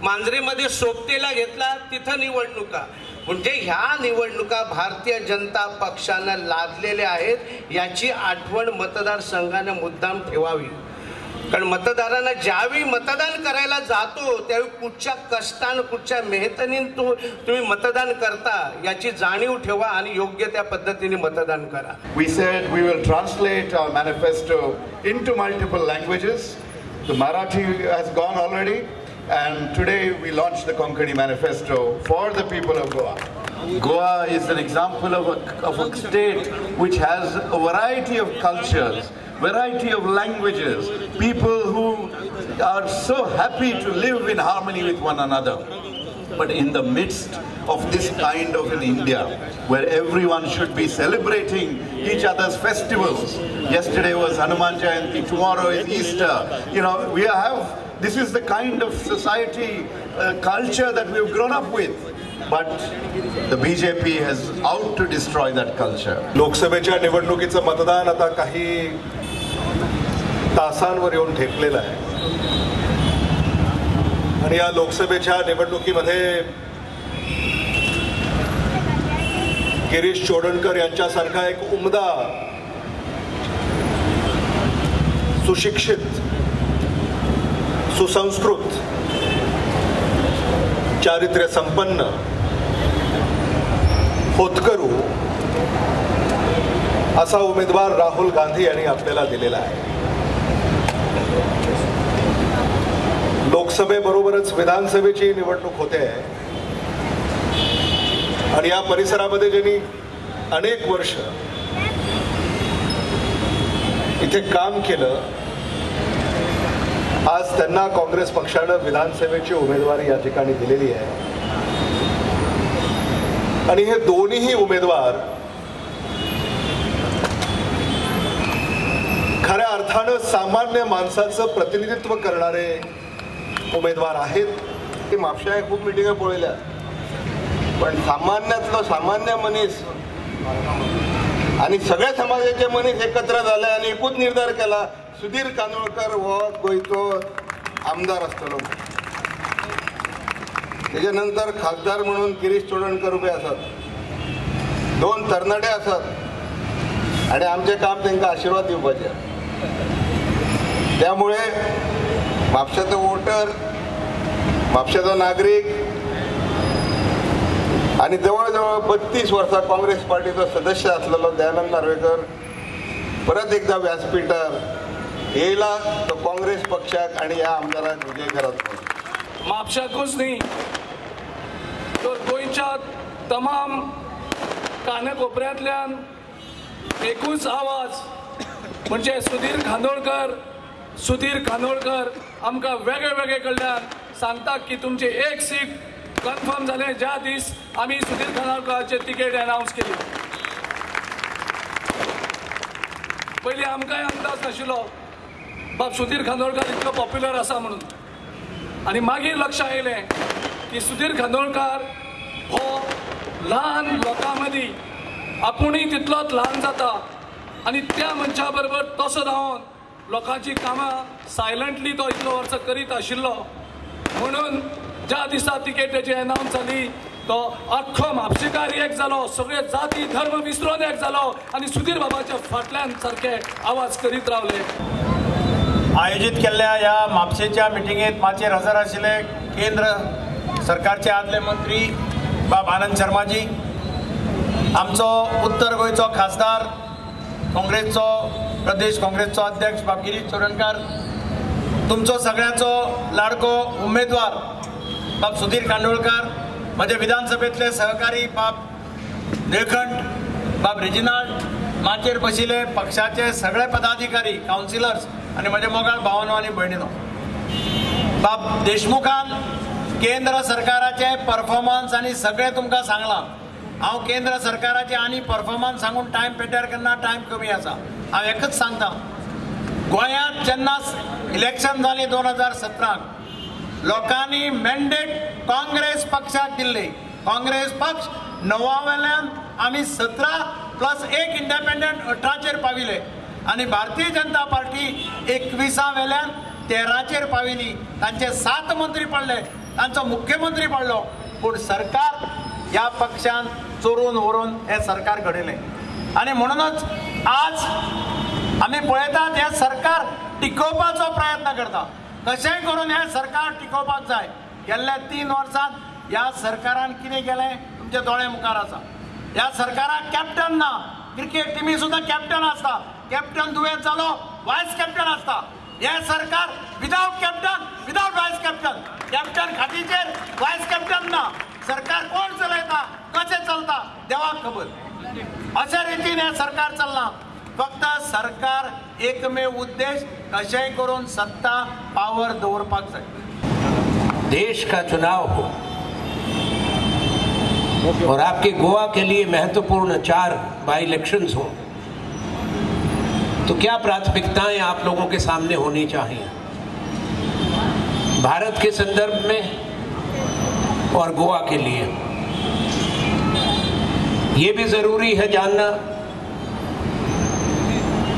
मांजरेमध्ये सोबतीला घेतला, तिथं निवडणुका. म्हणजे ह्या निवडणुका भारतीय जनता पक्षानं लादलेल्या आहेत याची आठवण मतदारसंघानं मुद्दाम ठेवावी. कारण मतदारांना ज्यावेळी मतदान करायला जातो त्यावेळी कुठच्या कष्टानं कुठच्या मेहनतीनं तुम्ही मतदान करता याची जाणीव ठेवा आणि योग्य त्या पद्धतीने मतदान करा. We said we will translate our manifesto into multiple languages. The Marathi has gone already, and today we launched the Konkani manifesto for the people of Goa. Goa is an example of a state which has a variety of cultures, variety of languages, people who are so happy to live in harmony with one another. But in the midst of this kind of an India, where everyone should be celebrating each other's festivals. Yesterday was Hanuman Jayanti, tomorrow is Easter. You know, we have, this is the kind of society, culture that we've grown up with. But the BJP has out to destroy that culture. लोकसभेच्या निवडणुकीचं मतदान आता काही तासांवर येऊन ठेपलेलं आहे आणि या लोकसभेच्या निवडणुकीमध्ये गिरीश चोडणकर यांच्यासारखा एक उमदा, सुशिक्षित, सुसंस्कृत, चारित्र्य संपन्न होतकरू असा उमेदवार राहुल गांधी यांनी आपल्याला दिलेला आहे. लोकसभेबरोबरच विधानसभेची निवडणूक होते आहे आणि या परिसरामध्ये ज्यांनी अनेक वर्ष इथे काम केलं, आज त्यांना काँग्रेस पक्षानं विधानसभेची उमेदवारी या ठिकाणी दिलेली आहे. आणि हे दोन्हीही उमेदवार खऱ्या अर्थानं सामान्य माणसाचं प्रतिनिधित्व करणारे उमेदवार आहेत. की म्हापशा खूप मिटिंगा पळयल्या, पण सामान्यातलो सामान्य मनीस आणि सगळ्या समाजाचे मनीस एकत्र जाले आणि एकूच निर्धार केला, सुधीर कांदोळकर हो गोंयचो आमदार आसतलो. तेच्या नंतर खासदार म्हणून गिरीश चोडणकर उबे आसात, दोन तरणाटे आसात आणि आमचें काम तांकां आशिर्वाद दिवपाचें. त्यामुळे म्हापशाचो वोटर, म्हापशाचो नागरीक आणि जवळ जवळ 32 वर्सां काँग्रेस पार्टीचो सदस्य आसलेलो दयानंद नार्वेकर परत एकदा व्यासपीठार येयला तो काँग्रेस पक्षाक आणि ह्या आमदाराक विजय करात. म्हापशाकूच न्ही तर गोंयच्या तमाम कानाकोपऱ्यांतल्यान एकूच आवाज म्हणजे सुधीर खांडोळकर. सुधीर खांडोळकर आमकां वेगळे वेगळे कडल्यान सांगता की तुमची एक सीट कन्फर्म जालें ज्या दीस आमी सुधीर खांडोळकराचे तिकेट अनावन्स केली. पयलीं आमकांय अंदाज नाशिल्लो बाब सुधीर खांडोळकर इतलो पॉप्युलर आसा म्हणून, आनी मागीर लक्षात आयलें की सुधीर खांडोळकर हो ल्हान लोकां मदीं आपुणूय तितलोच ल्हान जाता आनी त्या मनशा बरोबर तसो रावन लोकांची कामां सायलंटली तो इतलो वर्सां करीत आशिल्लो. म्हणून ज्या दिसा तिकेट तेची अनावन्स जाली तो अख्खो म्हापशेकार एक जालो, सगळे जाती धर्म विसरून एक जालो आनी सुधीर बाबाच्या फाटल्यान सारके आवाज करीत रावले. आयोजीत केल्ल्या ह्या म्हापशेच्या मिटिंगेत माचयेर हजर आशिल्ले केंद्र सरकारचे आदले मंत्री बाब आनंद शर्माजी, आमचो उत्तर गोंयचो खासदार काँग्रेसचो प्रदेश काँग्रेसचो अध्यक्ष बाब गिरीश चोडणकर, तुमचो सगळ्यांचो लाडको उमेदवार बाब सुधीर खांडोळकर, म्हजे विधानसभेतले सहकारी बाब निळकंठ, बाब रेजिनाल्ड, माचयेर बशिल्ले पक्षाचे सगळे पदाधिकारी, कावन्सिलर्स आनी म्हजे मोगाळ भावानो आनी भयणीनो, बाब देशमुखान केंद्र सरकाराचे परफॉर्मन्स आनी सगळें तुमकां सांगलां. हांव केंद्र सरकाराचे आनी परफॉर्मन्स सांगून टायम पेड्ड्यार करना, टायम कमी आसा. हांव एकच सांगता, गोंयांत जेन्ना इलेक्शन जालें 2017 लोकांनी मॅन्डेट काँग्रेस पक्षाक दिल्ले. काँग्रेस पक्ष 9 वेल्यान आमी 17 प्लस 1 इंडिपेंडंट 18चेर पाविले आनी भारतीय जनता पार्टी 21 वेल्यान 13चेर पाविली. तांचे 7 मंत्री पडले. तांचो मुख्यमंत्री पडलो, पूण सरकार ह्या पक्षान चोरून व्हरून हें सरकार घडयलें. आनी म्हणूनच आज आमी पळयतात हें सरकार टिकोवपाचो प्रयत्न करता, कशेंय करून हें सरकार टिकोवपाक जाय. गेल्ल्या 3 वर्सांत ह्या सरकारान कितें केलें तुमच्या दोळे मुखार आसा. ह्या सरकाराक कॅप्टन ना, क्रिकेट टिमी सुद्दां कॅप्टन आसता, कॅप्टन दुयेंत जालो वायस कॅप्टन आसता. हें सरकार without captain, without vice captain, captain खाटीचेर वायस कॅप्टन ना. सरकार कोण चलयता, कशें चलता देवाक खबर. अशा रितीन हें सरकार चल्लां. फक्त सरकार एकमेव उद्देश कशेंय करून सत्ता पावर दवरपाक जाय. देश का चुनाव हो और आपके गोवा के लिए महत्वपूर्ण 4 बाई इलेक्शंस हो, तो क्या प्राथमिकताएं आप लोगों के सामने होनी चाहिए भारत के संदर्भ में और गोवा के लिए? ये भी जरूरी है जानना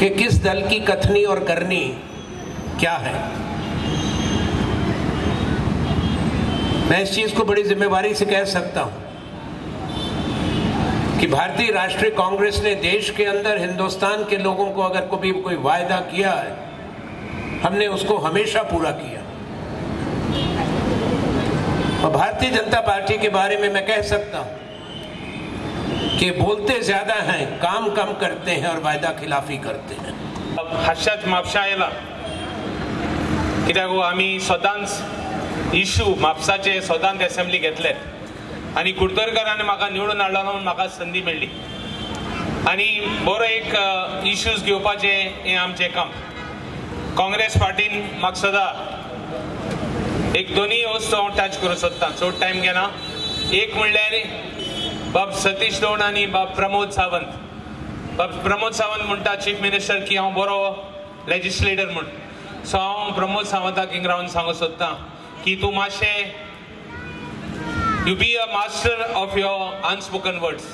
कि किस दल की कथनी और करनी क्या है। मैं इस चीज़ को बड़ी जिम्मेवारी से कह सकता हूं कि भारतीय राष्ट्रीय कांग्रेस ने देश के अंदर हिंदुस्तान के लोगों को अगर कभी कोई वायदा किया है, हमने उसको हमेशा पूरा किया। और भारतीय जनता पार्टी के बारे में मैं कह सकता हूं कि बोलते ज्यादा हैं, काम कम करते हैं और वायदा खिलाफी करते हैं। हाश्यात म्हापशा आयला कित्याक आमी सदांच इशू म्हापसाचे सदांच एसेंब्ली घेतले आनी कुडतरकारांनी म्हाका निवडून हाडलो म्हणून म्हाका संदी मेळ्ळी आनी बरो एक इश्यूज घेवपाचें हें आमचें काम. काँग्रेस पार्टीन म्हाका सदां एक दोनूय वस्तू हांव टच करूंक सोदतां, चड टायम घेना. एक म्हणल्यार बाब सतीश दोण आनी बाब प्रमोद सावंत. बाब प्रमोद सावंत म्हणटा चीफ मिनिस्टर की हांव बरो लेजिस्लेटर म्हूण. सो हांव प्रमोद सावंताक हिंग रावन सांगूंक सोदतां की तूं मातशें you be a master of your unspoken words,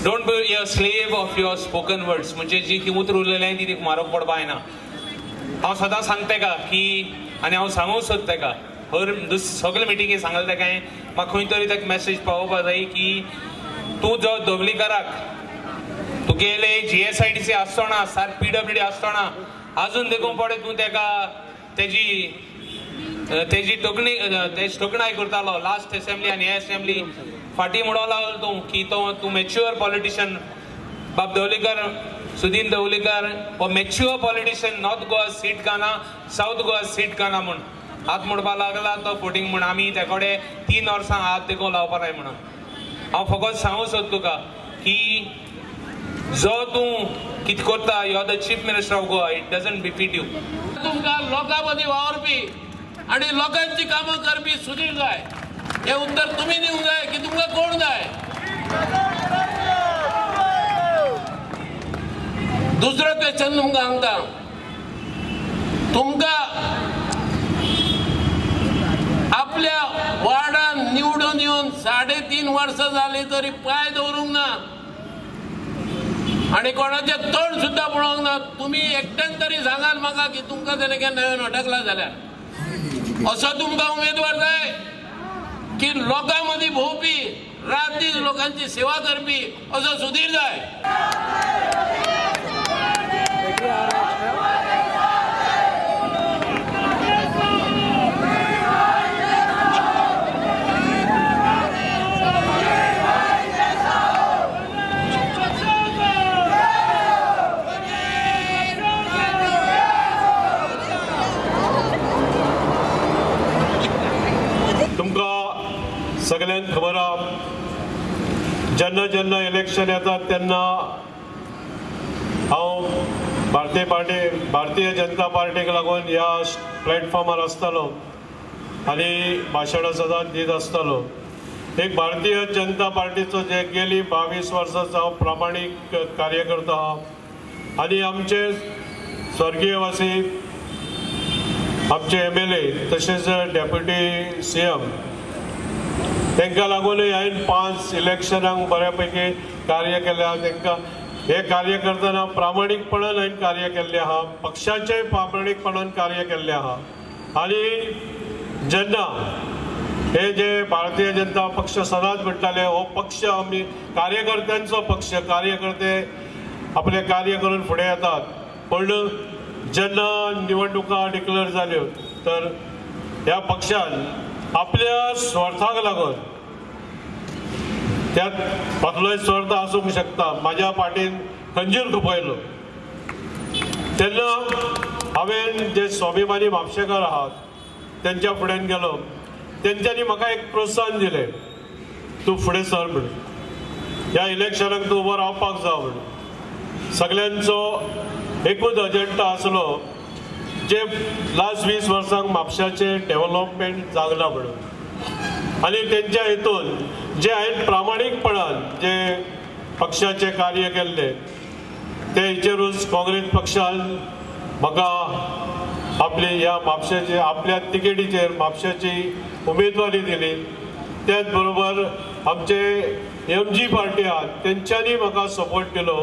don't be a slave of your spoken words. म्हणजे जी ती उतर उरलेली ती तुका म्हारग पडपा जायना. हांव सदां सांगता तेका की आनी हांव सांगूंक सोदता तेका हर सगळे मिटिंगे सांगले तेका हांवें, म्हाका खंय तरी ताका मॅसेज पावोवपा जाय की तूं जो दवलीकाराक तुगेले GSIDC आसतना, सार PWD आसतना आजून देखून पडे तूं तेका तेजी तेजी टोकणी तेजी टोकणाय करतालो लास्ट एसेंब्ली आनी हे एसेंब्ली फाटीं म्हणूंक लागलो तूं की तो तूं मॅच्युअर पॉलिटिशन. बाब दवलीकर, सुदीन दवलीकर हो mature politician, north Goa seat गाना, सावथ गोवा सीट गाना म्हूण हात म्हणपाक लागला तो फोटींग म्हूण. आमी त्या कडेन 3 वर्सां हात देखून लावपा जाय म्हणून हांव फकत सांगूंक सोद तुका की जो तूं कितें करता, you are the chief minister of Goa, it doesn't befit you. तुमकां लोकां मदीं वावरपी आनी लोकांची कामां करपी सुधीर जाय. हें उत्तर तुमी दिवंक जाय की तुमकां कोण जाय. दुसरो क्वेश्चन तुमकां सांगता, तुमकां आपल्या वार्डान निवडून येवन 3.5 वर्सां जालीं तरी पांय दवरूंक ना आनी कोणाचें तोंड सुद्दां पळोवंक ना. तुमी एकट्यान तरी सांगात म्हाका की तुमकां तेणें केन्ना येवन अटकला जाल्यार. असो तुमकां उमेदवार जाय की लोकां मदीं भोंवपी, रात दीस लोकांची सेवा करपी असो सुधीर जाय. सगळ्यांक खबर आहा, जेन्ना जेन्ना इलेक्शन येतात तेन्ना हांव भारतीय जनता पार्टीक लागून ह्या प्लॅटफॉर्मार आसतालो आनी भाशणां सदांच दीत आसतालो. एक भारतीय जनता पार्टीचो जे गेली 22 वर्सांचो हांव प्रामाणीक कार्यकर्तो आहा आनी आमचे स्वर्गीयवासी आमचे MLA तशेंच डेप्युटी CM तांकां लागूनय हांवें 5 इलेक्शनांक बऱ्या पैकी कार्य केलें आहा. तांकां हें कार्य करतना प्रामाणीकपणान हांवें कार्य केल्लें आहा, पक्षाचें प्रामाणीकपणान कार्य केल्लें आहा. आनी जेन्ना हे जे भारतीय जनता पक्ष सदांच म्हणटाले हो पक्ष आमी कार्यकर्त्यांचो पक्ष, कार्यकर्ते आपले कार्य करून फुडें येतात. पण जेन्ना निवडणुका डिक्लेअर जाल्यो तर ह्या पक्षान आपल्या स्वार्थाक लागून, त्यात कसलोय स्वार्थ आसूंक शकता, म्हाज्या पाटीन खंजीर खुपयलो. तेन्ना हांवें जे स्वाभिमानी म्हापशेकार आहात तेंच्या फुड्यान गेलो, तेंच्यांनी म्हाका एक प्रोत्साहन दिलें, तूं फुडें सर म्हणून, ह्या इलेक्शनाक तूं उबो रावपाक जाय म्हणून. सगल्यांचो एकूच अजेंडा आसलो जे लास्ट 20 वर्सांक म्हापशाचें डेवलपमेंट जागना म्हणून. आनी तेंच्या हितून जे हांवें प्रामाणीकपणान जे पक्षाचें कार्य केल्लें ते हेचेरूच काँग्रेस पक्षान म्हाका आपली ह्या म्हापशेचे आपल्या तिकेटीचेर म्हापशाची उमेदवारी दिली. त्याच बरोबर आमचे एम जी पार्टी आहात तेंच्यांनी म्हाका सपोर्ट दिलो.